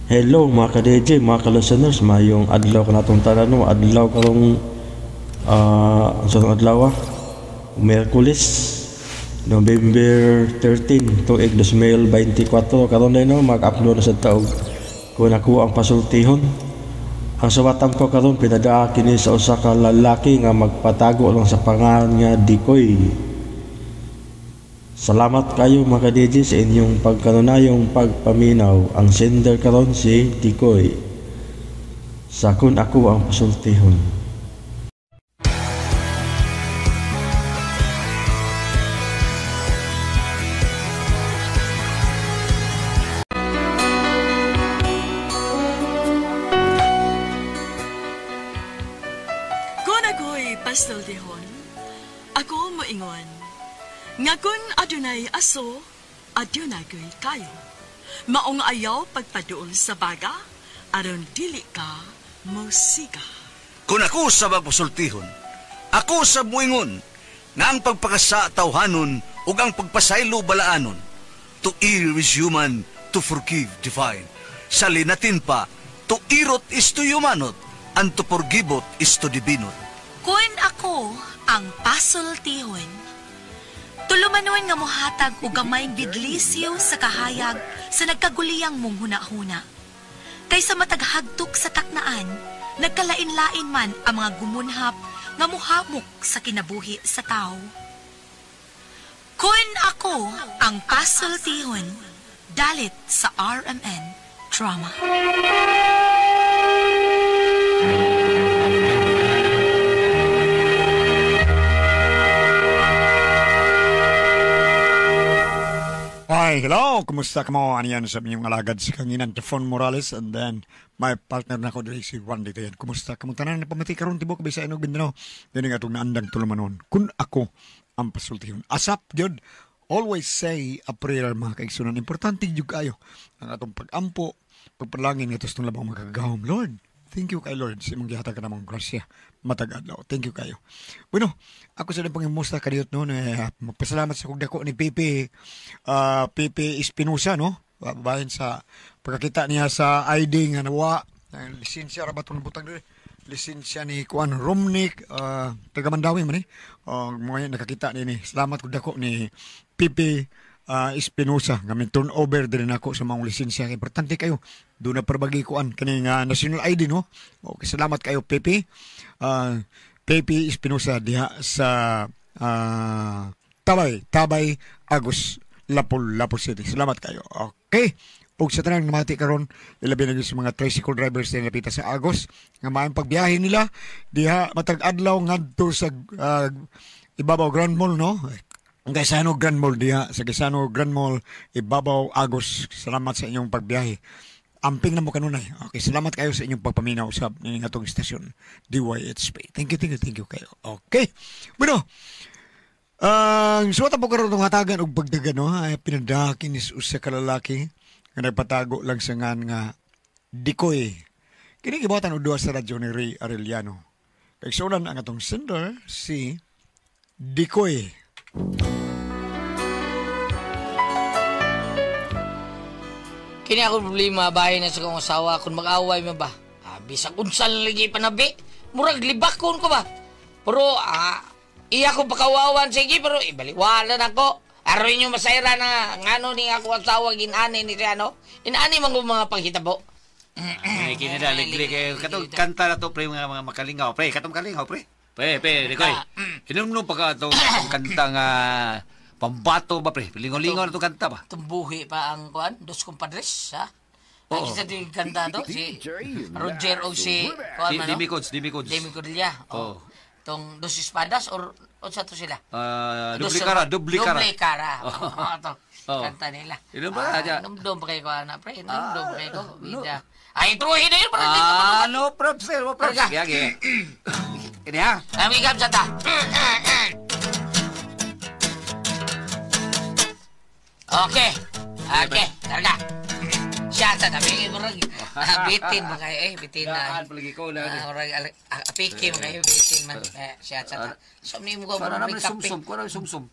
Hello mga ka-DJ, mga ka-listeners, mayong adlaw ka natong tanan, no? Adlaw karong sa adlaw, Miyerkules, November 13, tuig 2024. Karon day, no, mag-upload na sa taog kung ako ang pasultihon. Ang suwatan ko karon pinadaa kini sa usa ka lalaki nga magpatago lang sa pangalan nga Dikoy. Salamat kayo mga ka-DJ sa inyong pagkanunayong pagpaminaw. Ang sender karon si Dikoy. Sa kun ako ang pasultihon. Kung ako'y pasultihon, ako moingon nga kun adunay aso, adunay ko'y kayo. Maong ayaw pagpaduol sa baga, aron dili ka musika. Kung ako sa magpasultihon, ako sa muingon, nga ang pagpakasa tawhanon ug ang pagpasaylo balaanon. To err is human, to forgive divine. Sa linatin pa, to irot is to humanot, and to forgivot is to divinot. Kun ako ang pasultihon, tulumanon nga mohatag og gamayng bidlisyo sa kahayag sa nagkaguliyang mong hunahuna. Kaysa mataghagtok sa taknaan, nagkalain-lain man ang mga gumunhap nga muhamok sa kinabuhi sa tao. Kun ako ang pasultihon, dalit sa RMN Drama. Hi, hello! Kumusta ka mo? Ano yan sa inyong alagad si Kanginan, Tefon Morales, and then my partner na ko diri si Juan dito yan. Kumusta ka mo? Tanan, napamati karon tibok Bisaya ug Mindanao. Dini nga itong naandang tulumanon. Kun ako ang pasultihon. Asap, yun. Always say a prayer, mga kaigsunan. Importante yun kayo. Ang atong pag-ampo, pagpalangin nga itong labang makagagahom. Lord, thank you kay Lord sa imong gihatag ka namang grasya matag adlaw. Thank you kayo. Bueno, ako sa pangimusta kadiyot no, magpasalamat sa kog dako ni Pepe, Pepe Espinosa, no. Bahin sa pagkakita niya sa ID nga nawa, lisensya ra ba tong butang diri? Lisensya ni Kuan Romnick, taga Mandawi man ni. Mga nakakita niini. Salamat kog dako ni Pepe Espinosa nga min turn over diri nako sa mga lisensya. Importante kayo doon na parbagi kuan kani nga national ID, no. Okay, salamat kayo Pepe. Pepe Espinosa diha sa Tabay, Agus, Lapu-Lapu City. Salamat kayo. Okay. Ug sa tanang namati karon, ilabi na sa mga tricycle drivers na napita sa Agos nga maayong pagbiyahe nila diha matag adlaw ngadto sa Ibabaw Grand Mall, no. Ang Gaisano Grand Mall diha sa Gaisano Grand Mall, Ibabaw, Agos. Salamat sa inyong pagbiyahe. Amping na mo kanunay. Okay, salamat kayo sa inyong pagpaminaw sa nining atong istasyon DYHP. Thank you, thank you, thank you kayo. Okay. Bueno, ang suwata po karon itong hatagan og pagdagan, no, ay pinadakin is usa ka lalaki nga nagpatago lang sa ngan nga Dikoy. Kini gibuhatan og duha sa radyo ni Ray Arellano. Kaigsuonan ang atong sender si Dikoy. Kini ako problema, bahay na sa kong asawa, kung mag-away man ba? Bisag unsa lagi panabi, murag libakon ko ba? Pero, iya ko pakawawan, sige, pero ibaliwalan ako. Aron inyo masayra na, ngano ni ako asawa, ginani ni siya, no? Inani man ko mga panghitabo. Ay, kini na, alegre kayo. Katong kanta na to, pre, mga makalingaw. Pre, katong kalingaw, pre. Pre, Rikoy. Hinumnum pa ka itong kanta nga pambato ba, pre? Lingaw-lingaw na itong kanta ba? Tumbuhi pa ang kuan, Dos Compadres, ha? Oo. Ang isa yung kanta to, si Roger o si kuan man, no? Dimi Codes, Dimi Codes. Dimi Codilla. Oo. Itong Dos Espadas or unsa to sila? Doble cara, doble cara. Doble cara. Oo, ito. Oo. Kanta nila. Inom ba? Inumdum pa kayo ko, anak, pre. Inumdum pa kayo ko. Bida. Ay, truhin na yun. Parang dito pa No props, sir. No props. Karga. Sige, sige. Ini ha? Amigam sa ta. Okay. Okay, karga. Siya sa tabi. Murag, bitin ba kayo? Eh, bitin na. Daan palagi ko na. Murag, apiki mo kayo, bitin man. Siya sa ta. So, ni mo ko, Para murag naman kape. sumsum. Kuha naman sumsum.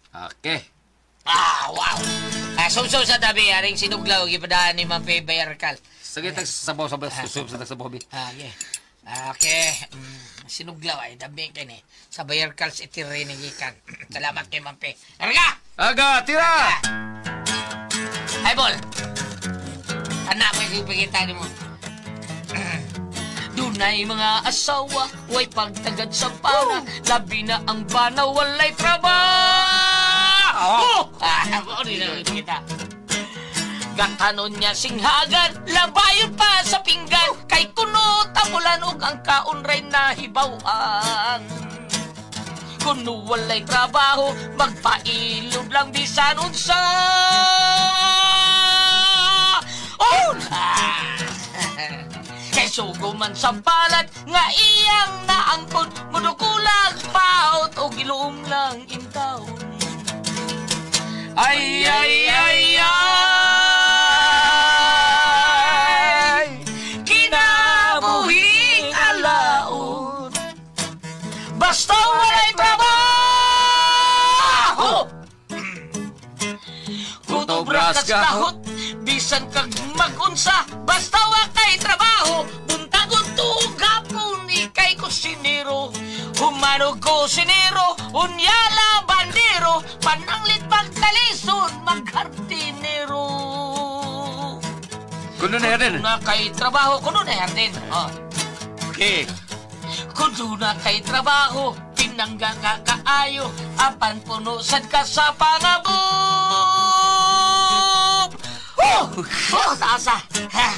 Okay. Ah, wow. Ah, sumsum sa tabi, aring sinuglaw, gipadaan ni Ma'am Faye Bayarkal. Sige, tag sabaw, sabaw, susub sa tag sabaw, bi. Ah, okay. Ah, okay. Sinuglaw ay dami kini. Sa Bayarkal sa itiri ni gikan. Salamat kay Ma'am Faye. Arga! Aga, tira! Ay, bol. Anak ko yung pagkita mo. Dunay mga asawa, way pagtagad sa pana, labi na ang bana, walay trabaho. Ah, mo rin na kita. Gatanon niya singhagan, labayon pa sa pinggan, kay kuno tamulan ug ang kaon ray nahibaw-an. Kuno walay trabaho, magpailog lang bisan unsa. Oh! Kay sugo man sa palad nga iyang naangkon, mudukulag paot o giluom lang in town. Ay, ay, ay, ay, kinabuhing alaon, basta walay trabaho. Kutubras kahot, bisan kag magunsa, basta wa kay trabaho. Buntagon tuog hapon, ikay kusinero. Humano kusinero, unyala bandero, pananglit pagtalison, maghartinero. Kuno na herdin. Kuno na kay trabaho, kuno na herdin. Oh. Okay. Kuno na kay trabaho, pinangga ka kaayo, apan puno sad ka sa pangabub. Oh! Oh, taasa. Ha.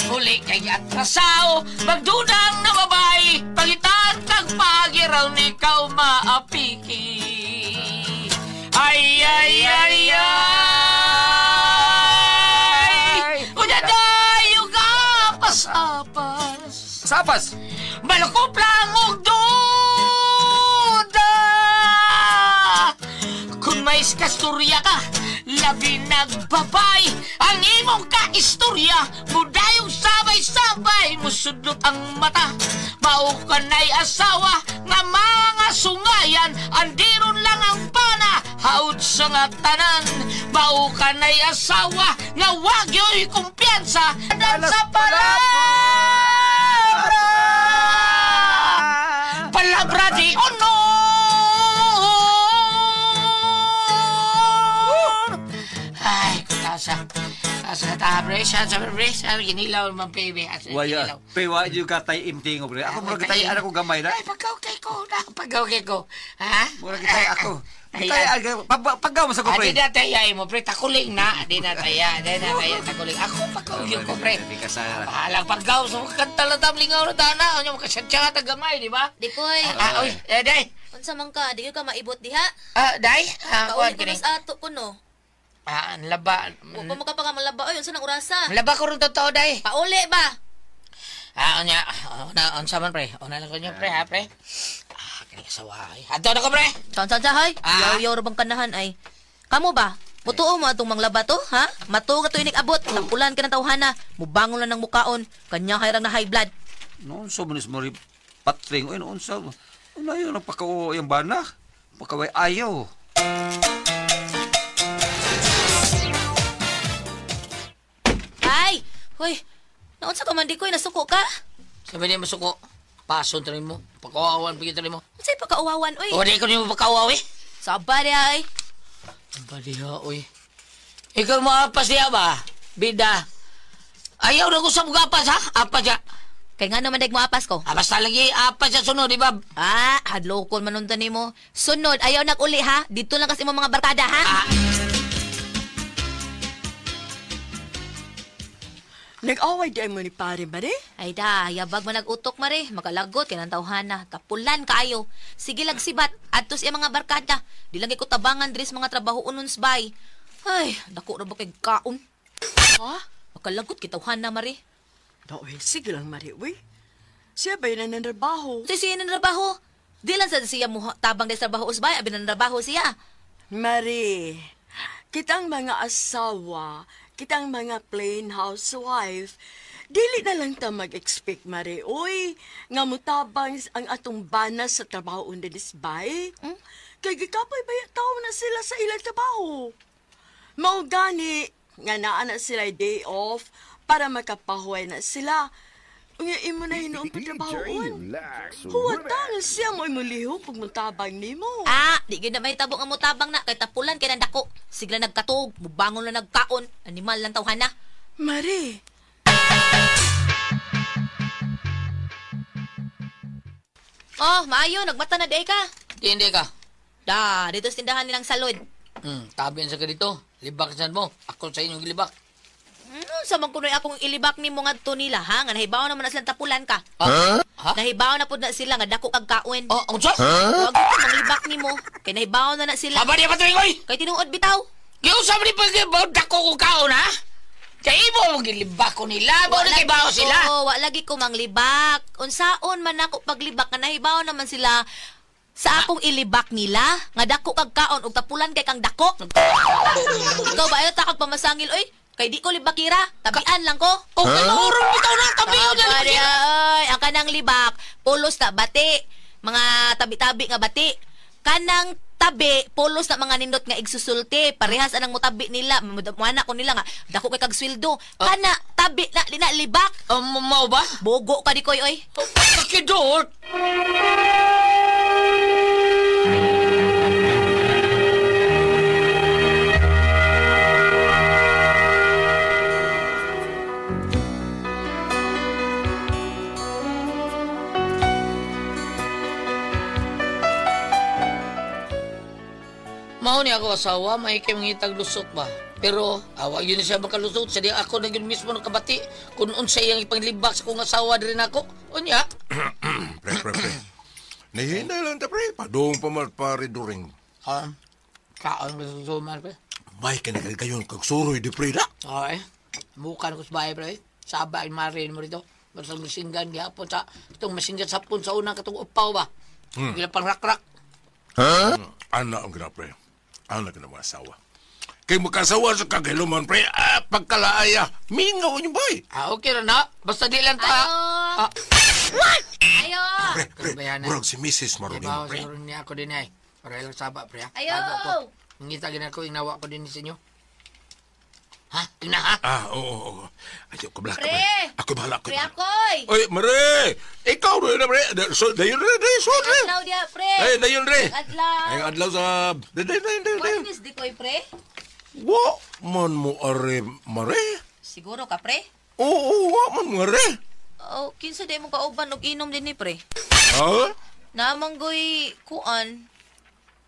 Huli kay atrasao, magdudang na babae, pangitan kag pagiraw ni ikaw maapiki. Ay, ay, ay, ay, unya dayo ka pasapas. Sapas? Malakop lang og duda. Kung may kasturya ka, labi nagbabay, ang imong kaistorya, mudayong sabay-sabay, musudlot ang mata. Mao ka na'y asawa, nga mga sungayan, andiron lang ang pana, haud sa nga tanan. Mao ka na'y asawa, nga wagyo'y kumpiyansa, dan sa palabra. Palabra di honor. Ay, kutasa. Asa ta, bre? Sa bre? Sa ginilaw man, baby. Waya, pewa yung katay imtingo, bre. Ako mura kitay anak ko gamay na. Ay, pagkaw kay ko. Pagkaw kay ko. Ha? Mura kitay ako. Kitay, pagkaw mo sa ko, pre. Di na taya mo, pre. Takuling na. Di na taya. Di na taya. Takuling. Ako, pagkaw yun ko, pre. Bahalang pagkaw. So, kanta lang tamlingaw na tana. Ano, makasyatsya ka tagamay, di ba? Di koy. Uy, day. Unsa man ka, di ka maibot diha? Day? Kauli ko na sa ato ko, no? Ah, ang laba. Wa pa makapamalaba. Oy, unsa nang orasa? Laba ko ron totoo, day. Pauli ba? Ah, unya. Una, unsa man, pre? Una lang ko niyo, pre, ha, pre? Ah, kaya sawa. Adto na ko, pre. Chan, chan, hay. Yaw-yaw ra bang kanahan, ay. Kamo ba? Mutuo mo atong manglaba to, ha? Matuo ka to inig abot. Tapulan ka ng tawhana. Mubangon lang ng mukaon. Kanya hayrang na high blood. Noon sa manis mo rin patring. Oy, noon sa... Una yun ang pagkao yung bana. Pagkaway ayaw. Ay! Hoy! Naon sa kamandi ko, nasuko ka? Sabi niya masuko. Paso tanin mo. Pagkauawan, pagkita mo. Sa'yo pagkauawan, oy. O, di ko niyo pagkauaw, eh. Saba niya, ay. Saba niya, oy. Ikaw mo apas niya ba? Bida. Ayaw na ko sa mga apas, ha? Apas siya. Kaya nga naman mo apas ko. Ah, basta lagi apas siya sunod, di ba? Ah, hadlokon man nun mo. Sunod, ayaw nag-uli, ha? Dito lang kasi mo mga barkada, ha? Ah. Nag-away di mo ni pare, mare? Ay da, yabag man nag-utok, mare. Makalagot, kay nang tawhana. Tapulan kaayo. Sige lang sibat, adto siya mga barkada. Di lang ko tabangan diri sa mga trabaho unon bay. Ay, dako ra ba kay kaon? Ha? Makalagot kay tawhana, mare. Da, oy, sige lang, mare, uy. Siya ba yun ang nanrabaho? Siya siya nanrabaho. Di lang sa siya mo tabang dahil sa trabaho usbay, abi nanrabaho siya. Mare, kitang mga asawa, kitang mga plain housewife, dili na lang ta mag-expect, mare. Uy, nga mutabang ang atong bana sa trabaho undinisbay. Hmm? Kay gikapoy ba tao na sila sa ilang trabaho. Mao gani nga naa na sila day off para makapahuway na sila. Unya imo na hinuon pagtrabahoon. Huwata na siya mo imulihok pag mutabang nimo. Ah, di gyud na mahitabo nga mutabang na kay tapulan kay nandako. Sigla nagkatuog, mubangon na nagkaon, animal lang tawhana. Mari. Oh, maayo nagmata na day ka. Hindi ka. Da, dito sa tindahan nilang salod. Tabi sa ka dito. Libak san mo. Ako sa inyong gilibak. Sa man kunoy akong ilibak nimo ngadto nila ha, nga nahibaw naman na silang tapulan ka. Huh? Ha? Nahibaw na pud na sila nga dako kag kaon. Oh, unsa? Huh? Wag ko manglibak nimo kay nahibaw na na sila. Aba di pa tuwing oy. Kay tinuod bitaw. Giunsa man ni pag dako ko kaon ha? Kay imo gilibak ko nila, mo na kay bawo sila. Oo, wa lagi ko manglibak. Unsaon man ako paglibak nga nahibaw naman sila sa akong ilibak nila nga dako kag kaon ug tapulan kay kang dako. Ikaw ba ayo ta kag pamasangil oy? Kay di ko libakira, tabian lang ko. Okay, maurong bitaw na, tabian na libakira. Ay, ang kanang libak, pulos na bati, mga tabi-tabi nga bati. Kanang tabi, pulos na mga nindot nga igsusulti, parehas anang mutabi nila, muana ko nila nga dako kay kag sweldo. Kana tabi na di na libak. Mao ba? Bogo ka di koy oy. Pakidot. Mao ni ako asawa, may kay mangitag lusot ba. Pero awa yun siya makalusot. Sa di ako na yun mismo nakabati kung unsa iyang ipanglibak sa kong asawa diri nako. Unya. Pre, pre, pre. Nahinay lang ta, pre. Padung pa man pare during. Ha? Kaon ko sa suman, pre. May kanakal kayon kag suroy di pre da. Okay. Mukan ko sa bahay, pre. Saba ang marin mo rito. Basta masinggan gihapon sa itong masinggan sapon sa unang katong upaw ba. Gila pang rakrak. Ha? Ana ang gina, pre. Anak na mga asawa. Kay makasawa sa kagaluman, pre, pagkalaaya, mingaw niyo bay. Ah, okay na na. Basta di lang ta. Ayo. What? Ayo. Pre, pre, murag si Mrs. Maronin, pre. Ibaw, niya ako din ay. Para ilang saba, pre. Ayo. Ngita gina ko, inawa ko din sa inyo. Ha? Tingnan, ha? Ah, oo, oo. Ayaw ko bahala ka, pre. Ako bahala, ako pre, ako'y. Oy, Mare! Ikaw rin na, pre. So, dayon rin, dayon, so, pre. Adlaw diya, pre. Ay, dayon rin. Adlaw. Ay, adlaw sa... Dayon, dayon, dayon. What is di ko'y, pre? Wa man mo, are, Mare. Siguro ka, pre? Oo, wa man mo, are. Oh, kinsa di mo kauban og inom din ni, pre? Ha? Namanggoy kuan,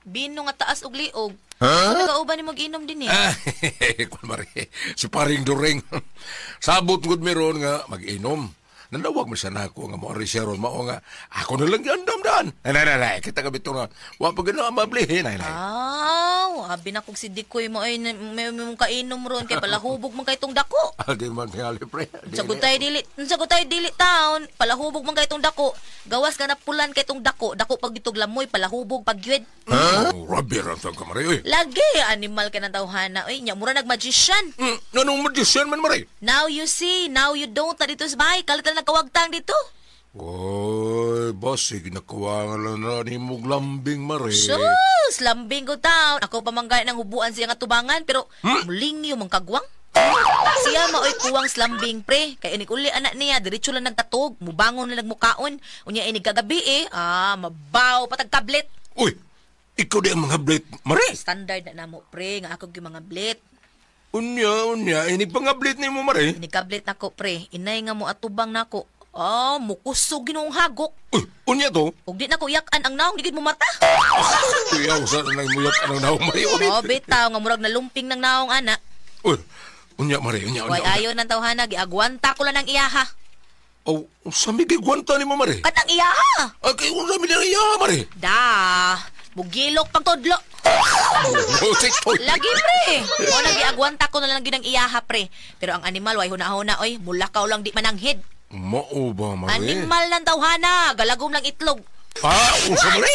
bino nga taas og liog. Huh? Nagauban ni mag-inom din eh. Ah, kung mare, si paring During. Sabot ngud meron nga mag-inom. Nanawag mo siya na ako nga mo siya ron mao nga ako na lang giandam daan. Nay nay nay, kita ka bitaw nga wa pa gina amablihin nay nay. Aw, abi na kog si Dikoy mo ay may mong kainom ron kay palahubog man kay tong dako. Di man tingali pre. Sagot tayo dili, sagot tayo dili taon, palahubog man kay tong dako. Gawas ka na pulan kay tong dako, dako pag ditog lamoy palahubog pag gyud. Huh? Oh, rabi ra tong kamari oy. Lagi animal ka ng tawhana oy, nya mura nag magician. Nanong magician man mare? Now you see, now you don't ta dito sa bahay, kalit na nagkawagtang dito. Oy, basig nakuha lang na ni mong lambing mare. Sus, lambing ko taon. Ako pa manggaya ng hubuan siya nga tubangan, pero muling yung mangkagwang. Siya maoy kuwang slambing pre. Kay inig uli anak niya, diretso lang nagtatog, mubangon na nagmukaon. Unya inig kagabi eh, mabaw patag tablet. Uy, ikaw di ang mga blit, mare. Standard na namo pre, nga ako yung mga blit. Unya, inig pangablit ni mo, mare. Inig kablit nako pre, inay nga mo atubang nako. Oh, mukusog ginoong hagok. Uy, unya to? Ug di nako iyakan ang naong, di gid mo mata. Kuya, usa na nang muyak ang naong, mare. Oh, bitaw nga murag nalumping ng naong ana. Uy, unya mare, unya, unya. Way ayo nang tawhana, giagwanta ko lang ang iyaha. Oh, unsa mi gigwanta nimo, mare? Kanang iyaha. Ay, unsa mi ang iyaha, mare? Da, mugilok pagtudlo. Lagi pre. O nagiagwanta ko na lang gyud ang iyaha pre. Pero ang animal way huna-huna oy, mulakaw lang di mananghid. Mao ba mare? Animal ng tawhana, galagom lang itlog. Ah, unsa mare?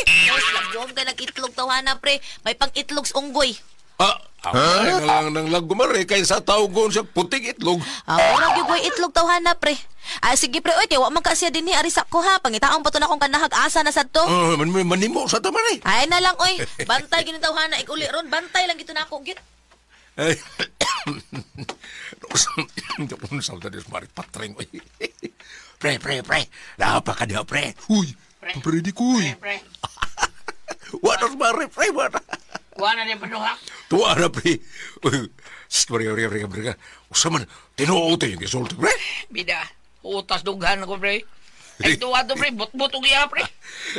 Lagom kay nag-itlog tawhana pre, may pang-itlog sa unggoy. Ah, huh? Lang ng lagom mare kay sa tawgon siya puting itlog. Ah, murag gyud ko'y itlog tawhana pre. Ay, sige pre, oy, kay wa man ka siya dinhi ari sa ko ha. Pangitaon pa to na akong kanahag asa na sad to. Oh, manimo sa taman eh. Ay na lang oy. Bantay gini tawhana ik uli ron. Bantay lang gito na ako git. Ay. Unsa ta dis mari patring oy. Pre, pre, pre. Napa ka diha, pre. Uy, pre di ko. Pre. Wa na mari pre, wa na. Wa na ni paduha. Tuwa na pre. Uy, pre, pre, pre, pre. Usa man tinuod yung gisulti pre. Bida, utas dughan ako pre. Ay tuwa to pre, bot-bot og iya pre.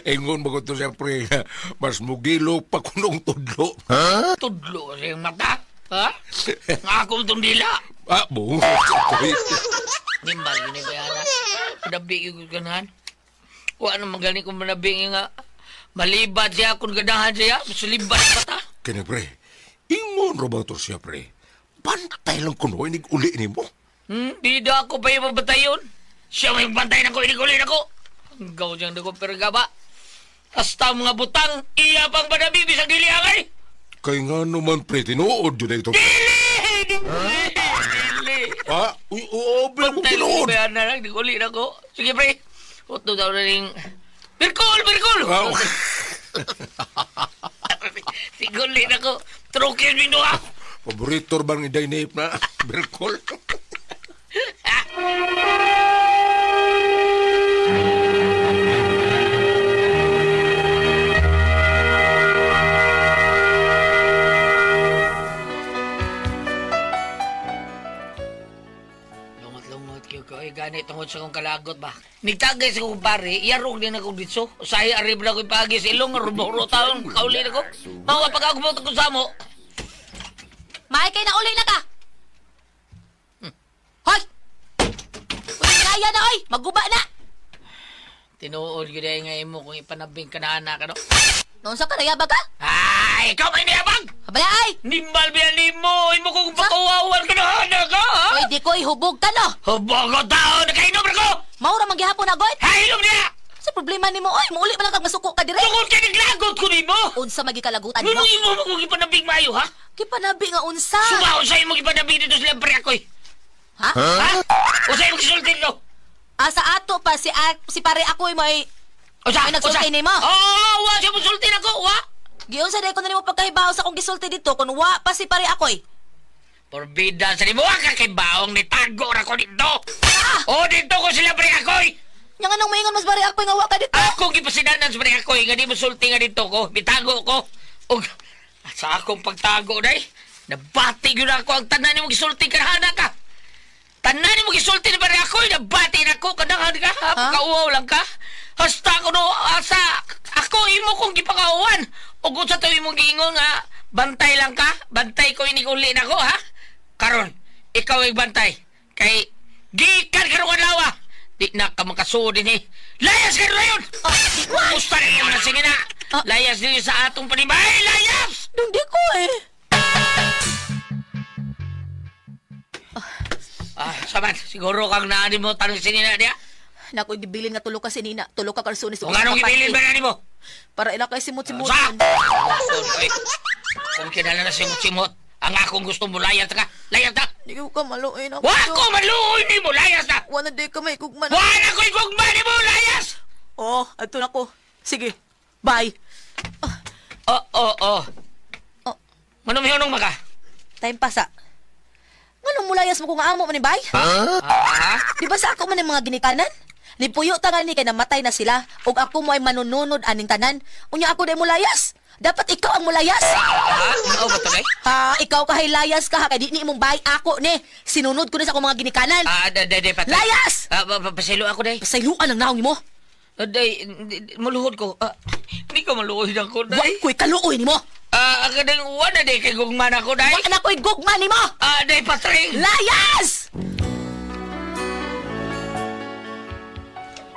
Ingon ba ko to siya pre, mas mugilo pa kunong tudlo. Ha? Tudlo sa iyong mata. Ha? Nga akong tundila. Ah, bu. Nimbal yun ni Bayana. Panabi yung ganahan. Wa na magaling kong manabi nga. Malibat siya kung ganahan siya. Masalibat pa ta. Kini pre, ingon Roberto siya pre. Bantay lang kuno inig uli nimo. Bida ako pa yung mabatayon. Siya may bantay na ko, inig uli na ko. Ang gaw siyang dago pero gaba. Hasta mga butang, iya pang panabi, bisag dili angay. Kay nga naman pre, tinuod yun na ito. Dili! Dili! Dili! Ah, uy, oo, pre, kung Bantay lang tinuod. Bayana lang, inig uli na ko. Sige pre, uto daw na rin. Birkol! Birkol! Ah, Sige uli na ko. Trukin min duha. Paborito bang iday naip na Birkol? Lungot-lungot kayo ko. Ay, gani tungod sa kong kalagot ba? Nigtagay sa kong pare, iyarog din ako dito. Usahay, arib na ko ipagi sa ilong, ruboro taon, kauli na ko. Mawa pag-agumot ko sa mo. Maay kay na uli na ka. Hoy! Uy, kaya na oy, maguba na. Tinuod gyud ay nga imo kung ipanabing ka na anak ano. Noon sa kanayabag ka? Ay, ikaw may niyabag! Habala ay! Nimbal biya nimo, imo kong pakawawan ka na anak ka, ha? Oy, di ko ihubog ka no. Hubog ko taon, nakainom na ko! Maura man gihapon agoy. Hay, inom niya! Sa problema nimo oy, muuli man lang kag masuko ka dire. Tungod kay naglagot ko nimo! Unsa magikalagutan nimo? Nung imo mo kong ipanabing maayo, ha? Gipanabi nga unsa? Sumaon sa imo gipanabing dito sila pre ako'y. Ha? Ha? Usa imo gisulti dito? Ah, sa ato pa si si pare ako'y may Usa, May nagsulti nimo? Oo, wa siya musulti nako, wa. Giunsa dai ko na nimo pagkahibaw sa akong gisulti dito kun wa pa si pare ako'y. Porbida sa nimo, wa ka kay baong ni tago ra ko dito. Ah! O dito ko sila pre ako'y. Nya nganong moingon mas pare ako'y nga wa ka dito? Ako gipasinanan sa pre ako'y nga di musulti nga dito ko, bitago ko. Og sa akong pagtago day, nabati gyud ako ang tanan nimo gisulti kanahana ka. Tanan nimo gisulti ni pare ako'y, nabati na ko kanahan ka, ha? Pakauwaw lang ka. Hasta ko no asa ako imo kong gipakauwan. Ug unsa to imong giingon nga bantay lang ka, bantay ko inig uli nako ha. Karon ikaw ay bantay kay gikan karon adlaw. Di na ka makasuod dinhi. Layas karon rayon. Gusto na imo na sige na. Layas dinhi sa atong panibay, layas. Dong di ko eh. Ah, saman siguro kang naani mo tanong sinina niya. Nakoy gibilin nga tulo ka sinina, tulo ka karsunis. Kung anong gibilin ba na nimo? Para ila kay simot-simot. Sa! Kung kinala na simot-simot, ang akong gusto mo, layas ka. Layas ta. Di ko ka maluoy na. Wa ko maluoy nimo, layas ta. Wa na di ka may gugma. Wa na ko'y gugma nimo, layas! Oh, adto na ko. Sige. Bye. Oh, oh, oh. Oh. Manong mihunong maka? Time pasa. Nganong mulayas mo kung amo man ni bay? Ha? Di ba sa ako man ang mga ginikanan? Nipuyo ta nga ni kay namatay na sila ug ako mo ay manununod aning tanan. Unya ako day mulayas. Dapat ikaw ang mulayas. Ha? Mao ba to, day? Ha, ikaw ka layas ka ha kay di ni imong bay ako ni. Sinunod ko ni sa akong mga ginikanan. Ah, day, day, day, patay. Layas! Ah, pasaylo ako, day. Pasayloan ang naong nimo. Day, maluhod ko. Ah, hindi ka maluhod ako, Wa day. ko'y kaluoy nimo. Ah, ang kadang wa na day kay gugma na ako, day. Wa na ko'y gugma nimo. Ah, day, patring. Layas!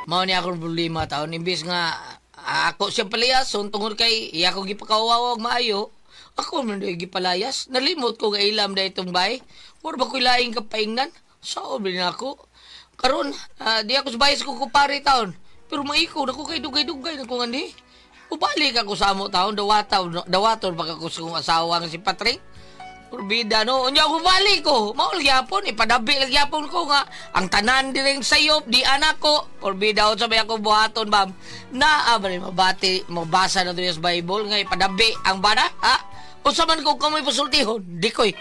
Mao ni akong problema taon imbis nga ako siyang palayason tungod kay iya ko gipakawawag maayo. Ako man doy gipalayas. Nalimot ko nga ilam da itong bay. Mura ba ko'y laing kapaingnan? Sao ba na ako? Karon, di ako sa bayas ko kupare taon. Pero maiko na ko kay dugay-dugay na ko nga ni. Ubalik ako sa amo taon, dawaton pa ako sa kong asawa nga si Patrick. Porbida no. Unya ko balik ko. Mao gyapon ipadabi lang gyapon ko nga ang tanan diring sayop di anak ko. Porbida unsa may ako buhaton, ma'am. Naa ba mabati mabasa na diri sa Bible nga ipadabi ang bana, ha? Unsa man ko kamoy pasultihon, dikoy.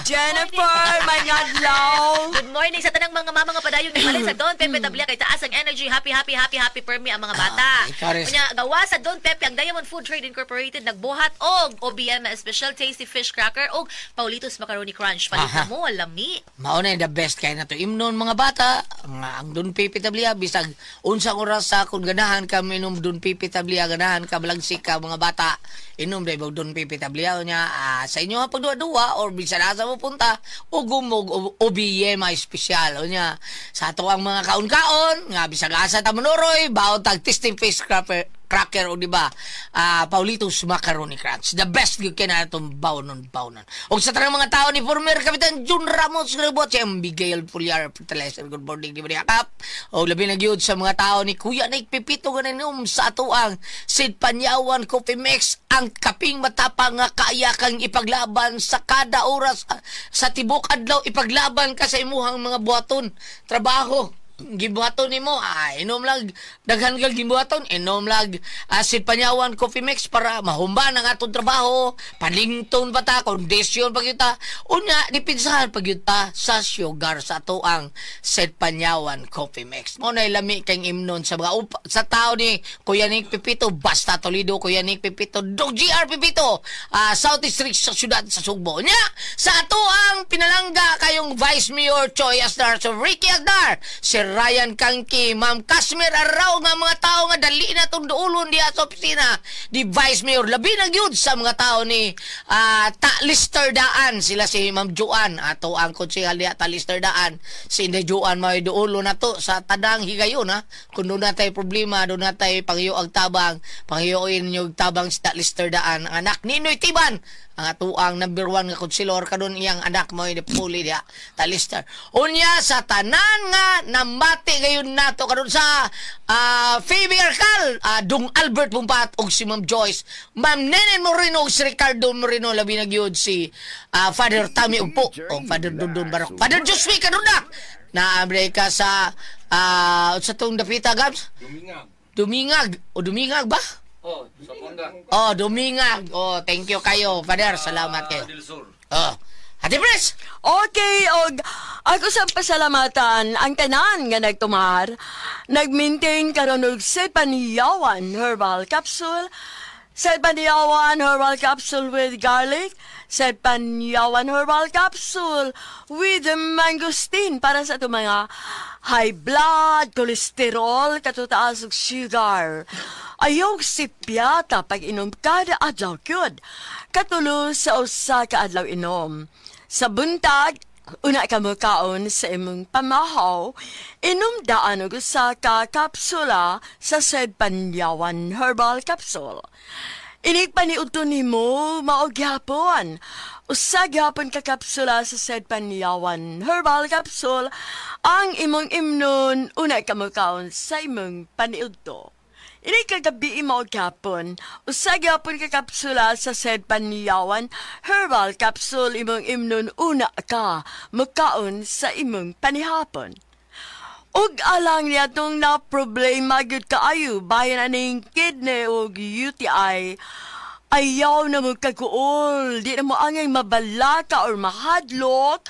Jennifer, mangadlaw. Good morning sa tanang mga mama nga padayon ni sa Don Pepe Tablia kay taas ang energy. Happy, happy, happy, happy permi ang mga bata. Unya, gawa sa Don Pepe ang Diamond Food Trade Incorporated nagbuhat og OBM special tasty fish cracker og Paulitos Macaroni Crunch. Palit na mo, lami. Mao na the best kay na to imnon mga bata. Ang Don Pepe Tablia bisag unsang oras sa kung ganahan ka minom Don Pepe Tablia, ganahan ka balagsik ka mga bata. Inom dai og Don Pepe Tablia nya sa inyo pagduwa-duwa or bisan asa mo punta o gumog OBM espesyal unya sa ato ang mga kaon-kaon nga bisag asa ta monuroy baon tag tasty fish cracker o di ba Paulitos Macaroni Crunch, the best gyud kay na atong bawnon. Og sa tanang mga tao ni former Kapitan Jun Ramos Grabot, si Miguel Pulyar Fertilizer, good morning di ba yakap. Og labi na gyud sa mga tao ni Kuya Nick Pipito ganinom sa ato ang Sid Panyawan Coffee Mix, ang kaping matapang nga kaya kang ipaglaban sa kada oras sa tibok adlaw, ipaglaban ka sa imuhang mga buhaton trabaho. Gibuhaton nimo, inom lang daghan kag gibuhaton, inom lang Sid Panyawan Coffee Mix para mahumba ang atong trabaho, palington pa ta, kondisyon pa kita. Unya dipinsahan pa gyud ta sa sugar sa ato ang Sid Panyawan Coffee Mix. Mo nay lami kang imnon sa mga sa tao ni Kuya Nick Pipito, basta Toledo, Kuya Nick Pipito, Dog GR Pipito, South District sa siyudad sa Sugbo. Unya sa ato ang pinalangga kayong Vice Mayor Choi Asnar, so Ricky Asnar, Sir Ryan Kangki, Ma'am Kashmir Araw nga mga tao nga dali na itong duulon diha sa opisina di Vice Mayor. Labi na gyud sa mga tao ni Ta Lister Daan, sila si Ma'am Joan, ato ang konsehal diha Ta Lister Daan, si Inday Joan may duulo na to sa tadang higayon ha. Kung doon na tayo problema, doon na tayo pangyo ang tabang, pangyoin niyo tabang si Ta Lister Daan, ang anak ni Noy Tiban, ang atuang number 1 nga konsilor kadun iyang anak mo ni Puli diha Ta Lister. Unya sa tanan nga namati ngayon nato kadun sa Phoebe Arcal, Dung Albert Pumpat og si Ma'am Joyce, Ma'am Nene Moreno og si Ricardo Moreno, labi na gyud si Father Tami Upo o Father Dundun Barok, Father Joshua kadun na Amerika sa sa tong dapita Gabs? Dumingag. O Dumingag ba? Oh, sa Ponga. Oh, Dumingag. Oh, thank you kayo, Father. Salamat kayo. Oh. Ate Pres! Okay, og ako sa pasalamatan ang tanan nga nagtumar, nag-maintain karon og Sid Panyawan Herbal Capsule, Sid Panyawan Herbal Capsule with garlic, Sid Panyawan Herbal Capsule with mangosteen para sa itong mga high blood, cholesterol, katutaas ug sugar. Ayaw sipyata pag inom kada adlaw gyud. Katulo sa usa ka adlaw inom. Sa buntag, una ka mokaon sa imong pamahaw, inom daan og usa ka kapsula sa Sid Panyawan Herbal Capsule. Inig paniudto nimo mao gyapon. Usa gyapon ka kapsula sa Sid Panyawan Herbal Capsule ang imong imnon una ka mokaon sa imong paniudto. Ini kagabi mao gyapon, usa gyapon ka kapsula sa Sid Panyawan Herbal Capsule imong imnon una ka mokaon sa imong panihapon. Ug alang niya tong na problema gyud kaayo bayan aning kidney ug UTI. Ayaw na mo kaguol, di na mo angay mabalaka or mahadlok.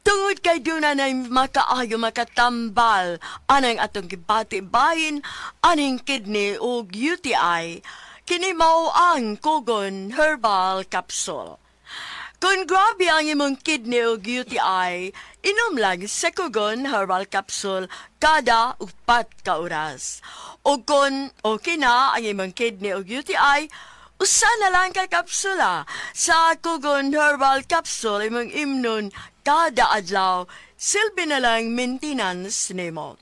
Tungod kay doon na makaayo makatambal anang atong gibati bahin aning kidney ug UTI. Kini mao ang Kogon Herbal Capsule. Kung grabe ang imong kidney ug UTI, inom lang sa Kogon Herbal Capsule kada 4 ka oras. O kung okay na ang imong kidney ug UTI, usa na lang ka kapsula sa Kogon Herbal Capsule imong imnon kada adlaw, silbi na lang maintenance nimo.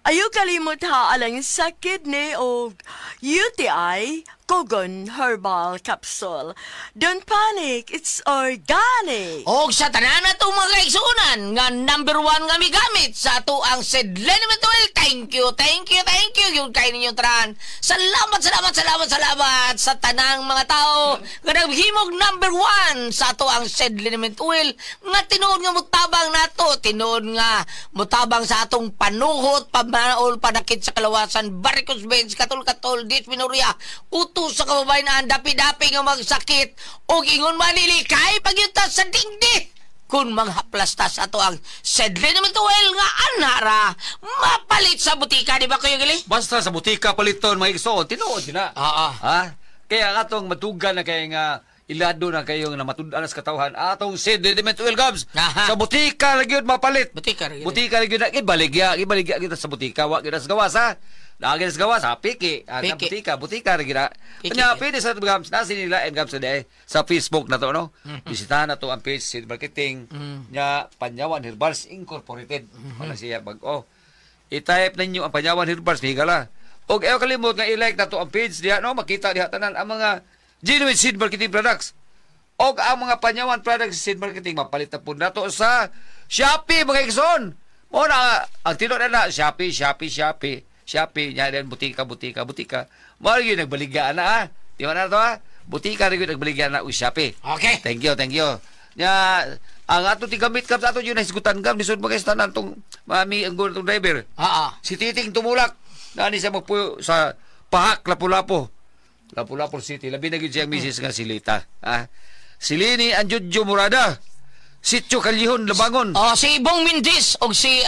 Ayaw kalimot ha alang sa kidney o UTI, Kogon Herbal Capsule. Don't panic, it's organic. Og sa tanan na itong mga kaigsuonan nga number 1 nga migamit sa ato ang Sid Liniment Oil. Thank you, thank you, thank you. Yung kayo ninyong tanan. Salamat, salamat, salamat, salamat sa tanang mga tao nga naghimog number 1 sa ato ang Sid Liniment Oil nga tinuod nga mutabang nato, tinuod nga mutabang sa atong panuhot, pamanaol, panakit sa kalawasan, varicose veins, katol-katol, dysmenorrhea, kuto sa kababayan, dapi-dapi nga magsakit og ingon manili kay pagyuta sa dingdi kung manghaplasta sa ato ang Sid Liniment Oil nga anara mapalit sa butika, di ba Kuya Gili? Basta sa butika paliton mga igsoon, tinuod yun na. Oo. Ha? Kaya ang atong matugan na kay nga ilado na kayo nga matud-an sa katawhan atong Sid Liniment Oil gabs. Aha. Sa butika lagi yun mapalit. Butika lagi. Butika lagi yun. Ibaligya kita sa butika wa gyud sa gawas ha. Lagi sa gawas ha, piki. Ah, Piki. butika, butika lagi na. Piki. Kanya pwede sa gabs na sinila and gabs na sa Facebook na to no. Bisitahan na to ang page Sid Marketing nya Panyawan Herbals Incorporated. Wala siya bag-o. I-type ninyo ang Panyawan Herbals migala. Og ayaw kalimot nga i-like na to ang page diha no, makita diha tanan ang mga genuine Seed Marketing products. Og ang mga Panyawan products sa Seed Marketing mapalit na po nato sa Shopee mga igsoon. Mo na ang tinuod na Shopee, Shopee, Shopee, Shopee nya din butika, butika, butika. Mao gyud nagbaligya na ha. Di ba na to ha? Butika ra gyud nagbaligya na og Shopee. Okay. Thank you, thank you. Nya ang ato tigamit kam sa ato yun hisgutan kam lisod mga tanan tong mami ang tong driver. Oo. Si Titing tumulak. Nani siya magpuyo sa Pahak, Lapu-Lapu. Lapu-Lapu City. Labi na gyud siyang misis nga si Lita. Ah. Si Lini Anjudjo Murada. Sitio Kalyihon, Labangon. Oh, si Bong Mendez og si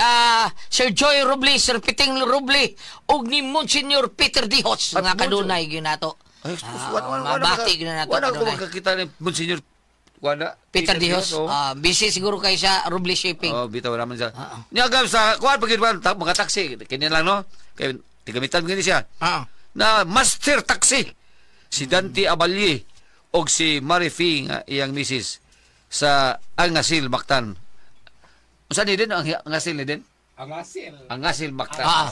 Sir Joy Robles, Sir Piting Robles og ni Monsignor Peter Dijos At nga kanunay gyud nato. Ay, Mabati gyud nato Wala ko kanunay. makakita ni Monsignor wala. Peter Dijos, oh. Busy siguro kay sa Robles Shipping. Oh, bitaw naman siya. Nya gab sa kuan pag ba mga taxi kini lang no. Kay tigamitan gini siya. Ah. Na master taxi si Dante Abalye og si Marifi nga iyang misis sa Angasil Mactan. Unsa ni din ang Angasil ni din? Angasil. Angasil Mactan. Ah.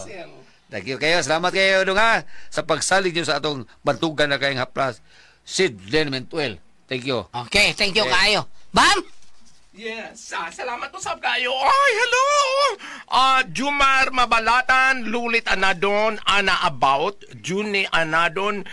Thank you kayo. Salamat kayo dong ha sa pagsalig niyo sa atong bantugan na kayong haplas. Sid Liniment Oil. Thank you. Okay, thank you Okay. kaayo. Bam! Yes, salamat usab kayo. Ay, hello. Jumar Mabalatan, Lulit Anadon, Ana About, Juni Anadon,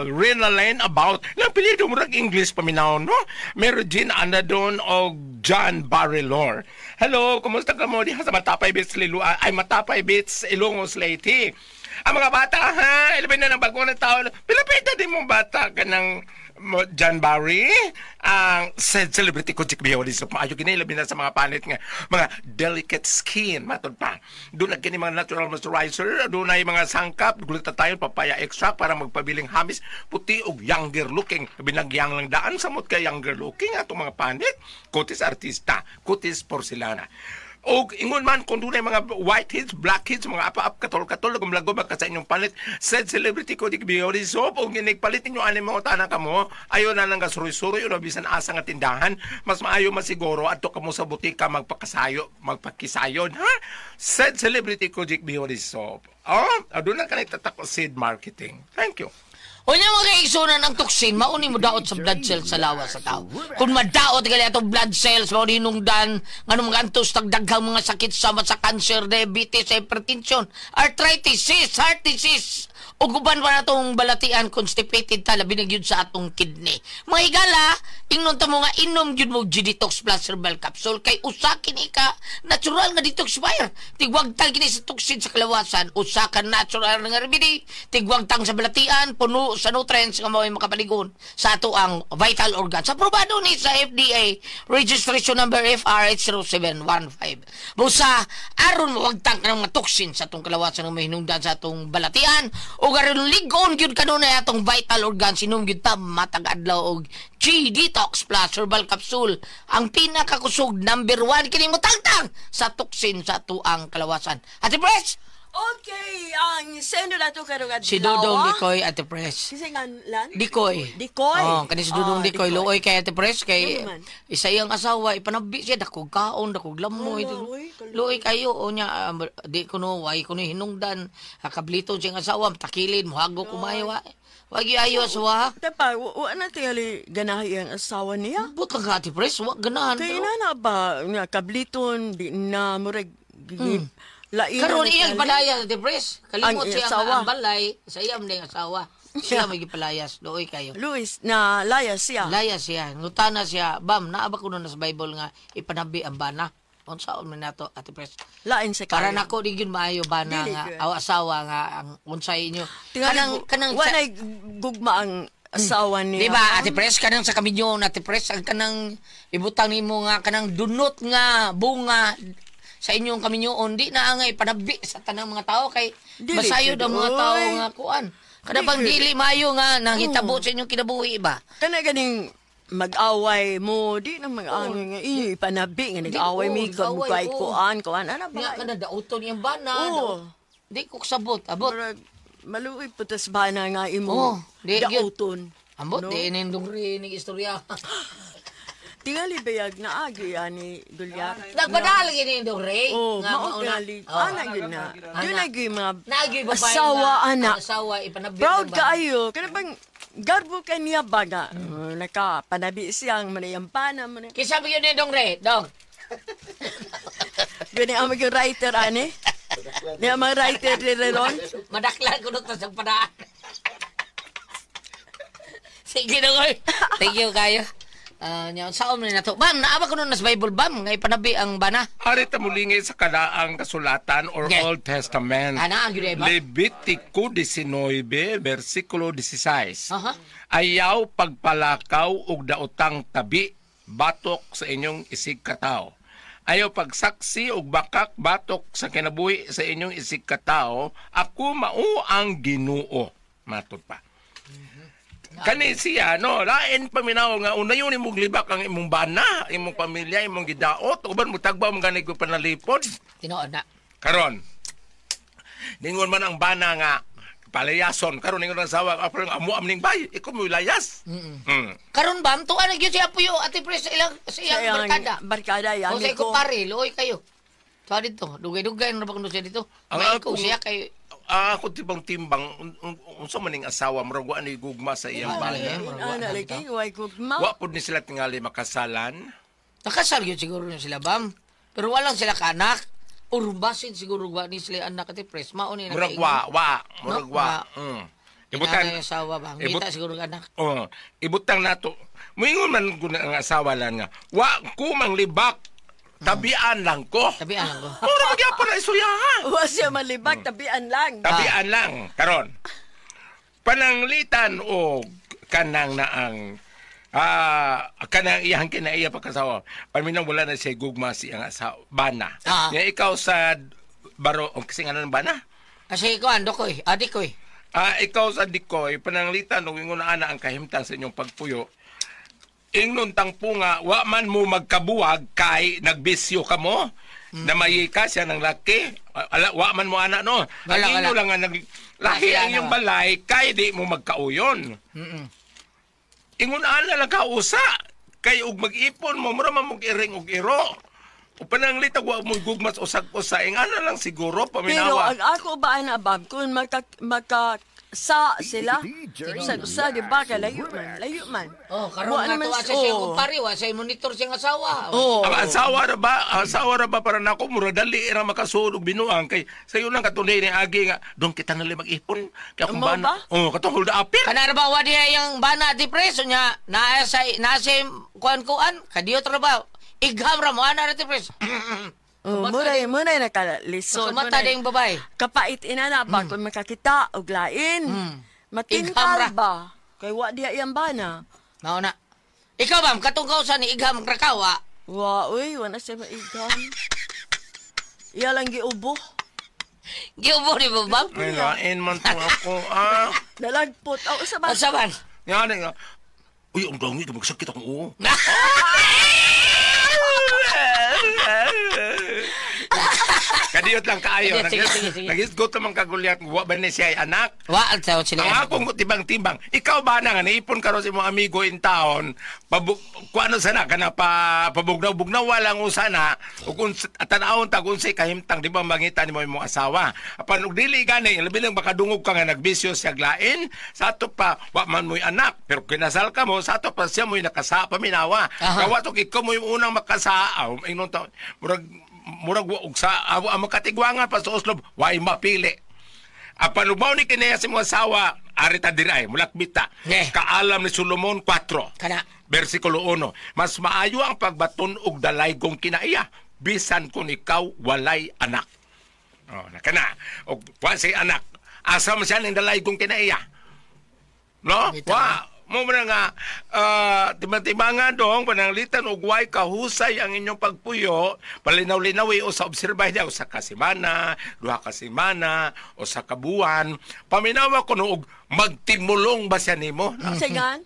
Renalen About. Lang pilido murag English paminaw, no? Mary Jean Anadon o John Barrilor. Hello, kumusta ka mo diha sa Matapay Beach, Lilu, ay Matapay Beach, Ilongos, Leyte. Ang mga bata, ha? Ilabi na ng bago ng tao. Pilapita din mo bata ka ng John Barry, ang said celebrity ko Jack Biolis. Maayo gini labi na sa mga panit nga mga delicate skin matod pa. Doon na kini mga natural moisturizer, doon ay mga sangkap, glutathione, papaya extract para magpabiling hamis puti og younger looking. Binagyang lang daan samot kay younger looking atong mga panit. Kutis artista, kutis porcelana. Og ingon man kung dunay mga whiteheads, blackheads, mga apa-ap katol-katol gumlago ba ka sa inyong palit, said celebrity ko di beauty soap og ginigpalit ninyo ani mga tanan kamo, ayo na lang gasuroy-suroy o bisan asa nga tindahan, mas maayo masiguro adto kamo sa butika magpakasayo, magpakisayon ha. Said celebrity ko di beauty soap. Oh, aduna ka nagtatako seed marketing. Thank you. Unya mga kaigsunan ang toksin, mauni mo daot sa blood cells sa lawas sa tao. Kung madaot gali atong blood cells, mauni hinungdan, ngano mga antos, tagdaghang mga sakit sama sa cancer, diabetes, hypertension, arthritis, cyst, heart disease, ug uban pa natong balatian, constipated ta, labi na gyud sa atong kidney. Mga higala, ingnon ta mo nga inom gyud mo G-Detox Plus Herbal Capsule kay usa kini ka natural nga detoxifier. Tigwagtang kini sa toxin sa kalawasan, usa ka natural nga remedy, tigwagtang sa balatian, puno sa nutrients nga mao'y makapaligon sa ato ang vital organs. Aprobado ni sa FDA registration number FR80715. Busa aron mawagtang ka ng mga toxin sa atong kalawasan nga mahinungdan sa atong balatian o aron ligon gyud kanunay atong vital organs, inom gyud ta matag adlaw og G-Detox Plus Herbal Capsule, ang pinakakusog number 1 kini motangtang sa toxin sa atuang kalawasan. Ate Pres, Okay, ang sendo na to karong adlaw. Si Dudong Dikoy, Ate Pres. Kasi nga lan? Dikoy. Dikoy. Oh, kani si Dudong Ah, Dikoy. Luoy kay Ate Pres kay Ano man? isa iyang asawa ipanabi siya dakog kaon, dakog lamoy. Ano, uy, kaluoy. Luoy kayo o niya di kuno way kuno hinungdan kabliton siyang asawa takilid mohago kumayo wa. Wag ayo asawa. Tapa, wa na tingali ganahi ang asawa niya. But lang ka, Ate Pres, wa ganahan. Kay pero- ina na ba nga kabliton di na murag lain Karon na iyang tingali. palayas, Ate Pres. Kalimot Ang siya asawa. ang balay sa iyang ding asawa. Siya may gipalayas, luoy kayo. Luis na layas siya. Laya siya, ngutana siya, bam, naa ba kuno na sa Bible nga ipanabi ang bana? Unsaon man nato, Ate Pres? Lain sa Para kayo. nako di gyud maayo bana Dili nga gyud. aw asawa nga ang unsay inyo. Tingali, Kanang kanang wa sa- na'y gugma ang asawa niya. Di ba, Ate Pres, kanang sa kaminyon, Ate Pres, ang kanang ibutang nimo nga kanang dunot nga bunga sa inyong kaminyoon, di na nga ipanabi sa tanang mga tao kay Dili masayod gyud, ang mga tao oy. nga kuan. Kada bang Dili dili maayo nga nanghitabo sa inyong kinabuhi ba? Kana ganing mag-away mo, di na mag-away nga inyo ipanabi nga nag-away oo, mi nag-away, kay oo. kuan kuan ana ba? Nga kana dauton iyang bana. Oo. Di ko kasabot, abot. Murag maluoy putas bana nga Oo, imo di gyud. dauton. Ambot, No? di nindong rinig istorya. Tingali bayag na agi ani Gulyar. Nagpadala gini nindong ri. Oh, Nga mao mauna. tingali. Oh. Ana gyud na. Yun na gyud mga Naagi babae asawa nga, ana. ang asawa ipanabi. Proud ang bana. kaayo. Kana bang garbo ka niya ba nga? Oh, naka panabi siyang manayang pana man. Kinsa ba yun nindong ri? Dong. Gani ang mga writer ani. Ni ang mga writer diri ron. Madaklan ko nung sa padaan. Sige na koy. Thank you kayo. Nya saon man na to. Bam, naaba ko nun sa Bible bam nga ipanabi ang bana. Ari ta mulingay sa kalaang kasulatan or Okay. Old Testament. Ana ang gyud ay ba? Levitico 19, versikulo 16. Aha. Ayaw pagpalakaw og daotang tabi, batok sa inyong isig katao. Ayaw pagsaksi og bakak batok sa kinabuhi sa inyong isig katao, ako mao ang Ginoo. Matod pa. Kani siya no, lain paminaw nga unayon imong libak ang imong bana, imong pamilya, imong gidaot, uban mo tagba mo gani ko panalipod. Tinuod na. Karon. Ningon man ang bana nga palayason karon ningon ang asawa apro ang amo amning bay ikaw mo layas. Mm. Karon bam tuan na gyud siya puyo Ate Pres sa ilang sa iyang Sa iyang barkada. Barkada O yan. sa iko pare, luoy kayo. Tuwa dito, dugay-dugay na ba kuno siya dito? Ang May ikaw akong- siya kay Ako tibang timbang unsa man ning asawa murag wa ni gugma sa iyang bana. Ana lagi way gugma. Wa pud ni sila tingali makasalan. Nakasal yun siguro na sila bam. Pero walang sila kanak. Urbasin siguro wa ni sila anak Ate Pres. Mao ni Murag wa wa, murag No, wa. wa. Ibutan Ibutan asawa ba? Ngita siguro ang anak. Oh, ibutang nato. Moingon man gud ang asawa lang nga. Wa ko manglibak. Tabian lang ko. Tabian lang ko. Mura magyapon na istorya ha. Wa siya malibag tabian lang. Tabian lang karon. Pananglitan o kanang naang kanang iyang kinaiya pagkasawa. Paminaw wala na siya gugma si ang asawa bana. Ah. Nga ikaw sa baro o kasi nga ng bana. Kasi ko ando ko eh. Adi ko eh. Ikaw sa dikoy pananglitan og ingon ana ang kahimtang sa inyong pagpuyo. Ingnon tangpo nga wa man mo magkabuwag kay nagbisyo ka mo. Namayi ka siya ng laki. Ala, wa man mo ana no. Wala, ang inyo wala. lang nga nag lahi Wala ang inyong na. balay kay di mo magkauyon. Ingon ana lang ka usa kay og mag-ipon mo mura man mong iring og iro. O pananglit wa mo gugmas usag usa ing ana lang siguro Pero paminawa. ang ako ba ana bab kung maka maka sa sila sa di ba kay layo man layo man. Oh, karon Wa nga naman tuwa sa siya oh. kumpare, wa siya monitor siyang asawa. Oh. Ang asawa ra ba, ang asawa ra ba para nako mura dali ra makasuod og binuang kay sayo lang katunay ni agi nga dong kita nali mag-ipon kay akong Mao bana. ba? Oh, katong hold apir. Kana ra ba wa diha yang bana di preso nya naa sa naa sa kuan-kuan kadiyo trabaho. Igham ra mo ana ra ti pres. Oh, muray muray nakalisod. Mata muray. ding babae. Kapait ina na ba kung makakita og lain. Igham ra. Matintal ba? Kay wa diha iyang bana. Mao na. Ikaw bam katong kausa ni igham ra ka wa. Wa uy, wa na siya maigam. Iya lang giubo. Giubo ni mo bam. Ay, lain man to ako ah. Nalagpot. Aw sa ba? Unsa man? Nga na nga. Uy, ang dangi magsakit akong uo. Kadiyot lang kaayo. Sige, sige, sige. Nagisgot naman kagulyat, wa ba ni siya ay anak? Wa sa sila. Ang akong tibang-tibang, ikaw ba na nga naipon karon sa imong amigo in town, kuano sana kana pa pabugnaw-bugnaw lang usana ug tan-awon ta kung unsay kahimtang di ba mangita nimo imong asawa. Apan og dili gani, labi lang makadungog ka nga nagbisyo siya lain, sa ato pa wa man mo'y anak, pero kinasal ka mo, sa ato pa siya mo'y nakasa paminawa. Kawa to ikaw mo yung unang makasa, ingnon ta murag og sa ang makatigwangan pa sa Oslo, way mapili. Apan ug mao ni kinaya sa imong asawa, ari ta diri ay mulakbit ta. Kaalam ni Solomon 4. Kana. Versikulo 1. Mas maayo ang pagbaton og dalaygong kinaiya bisan kung ikaw walay anak. Oh, nakana. Og wa say anak. Asa man siya ning dalaygong kinaiya? No? Wa mo man nga timbang-timbangan dong pananglitan og way kahusay ang inyong pagpuyo, palinaw-linawi o sa obserbay niya usa ka semana, duha ka semana, o sa kabuwan. Paminawa kuno og magtimulong ba siya nimo? Sagan?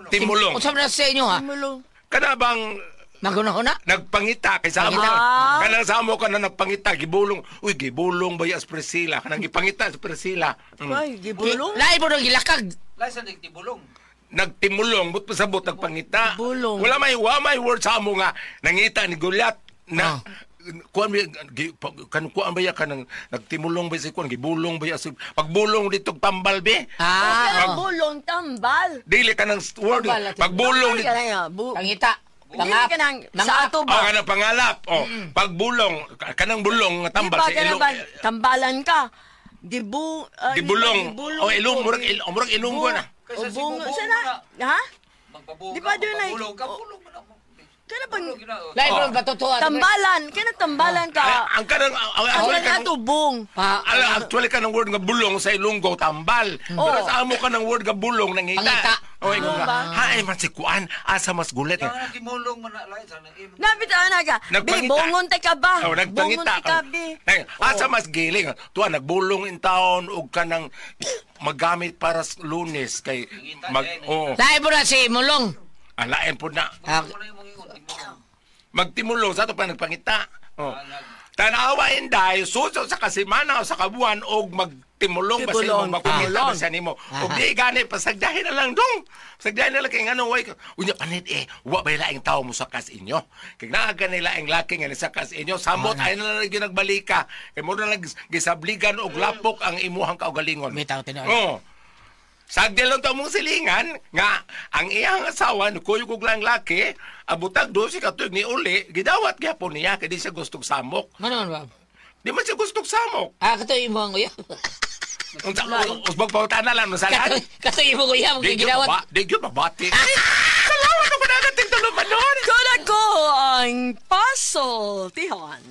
Timulong. Unsa man sa inyo ha? Timulong. Kana bang magunahuna? Nagpangita kay sa amo. Kanang sa amo kana nagpangita gibulong. Uy, gibulong ba ya Priscilla? Kanang gipangita sa Priscilla. Ay, gibulong. Lain mo nang gilakag. Lain sa nagtibulong. Nagtimulong, but pasabot nagpangita. Bulong. Wala may wa may word sa amo nga nangita ni Goliath na kuan kan kuan ba ya kanang nagtimulong ba si kuan gibulong ba ya si pagbulong dito tambal be. Pagbulong tambal. Dili kanang word pagbulong dito pangita. Dili kanang sa ato ba? Oh, kanang pangalap. Oh, pagbulong kanang bulong nga tambal sa ilong. Tambalan ka. Gibu gibulong. Oh, ilong murag ilonggo na. Kaysa si Bubong sana. Ha? Di ba doon ay kana bang lain mo ba totoo? Tambalan, kana tambalan ka. Ang kanang actually kanang tubong. Actually kanang word nga bulong sa Ilonggo tambal. Pero sa amo kanang word nga bulong nangita. Oh, ingon nga. Haay man si kuan asa mas gulit. Timulong man na lain sa Nabit ana ka. Bi bongon ta ka ba? Nagpangita ka. Asa mas giling. Tuwa nagbulong in town og kanang magamit para sa Lunes kay mag oh. Lain po na si Mulong. Lain po na. Magtimulong sa ato pa nagpangita. Oh. Tanawa inday suso sa kasimana o sa kabuan og magtimulong ba sa imo mapangita ba siya nimo. Og di gani pasagdahin na lang dong. Pasagdahin na lang kay ngano way unya panit wa bay laing tawo mo sakas inyo. Kay naa gani laing laki nga nisakas inyo samot ay na lang gyud nagbalika. Kay mo na lang gisabligan og lapok ang imuhang kaugalingon. Bitaw tinuod. Oh. Sagdi lang to mong silingan nga ang iyang asawa nukuyog og lang laki abutag 12 ka tuig ni uli gidawat gyapon niya kay di siya gustog samok. Mano man ba? Di man siya gustog samok. Ah, kato imong uyab. Unsa usbag pautan na lang sa lahat. Kato imong uyab kay gidawat. Di gyud mabati. Salamat ako nagating tulumanon. Kuna ko ang pasultihon.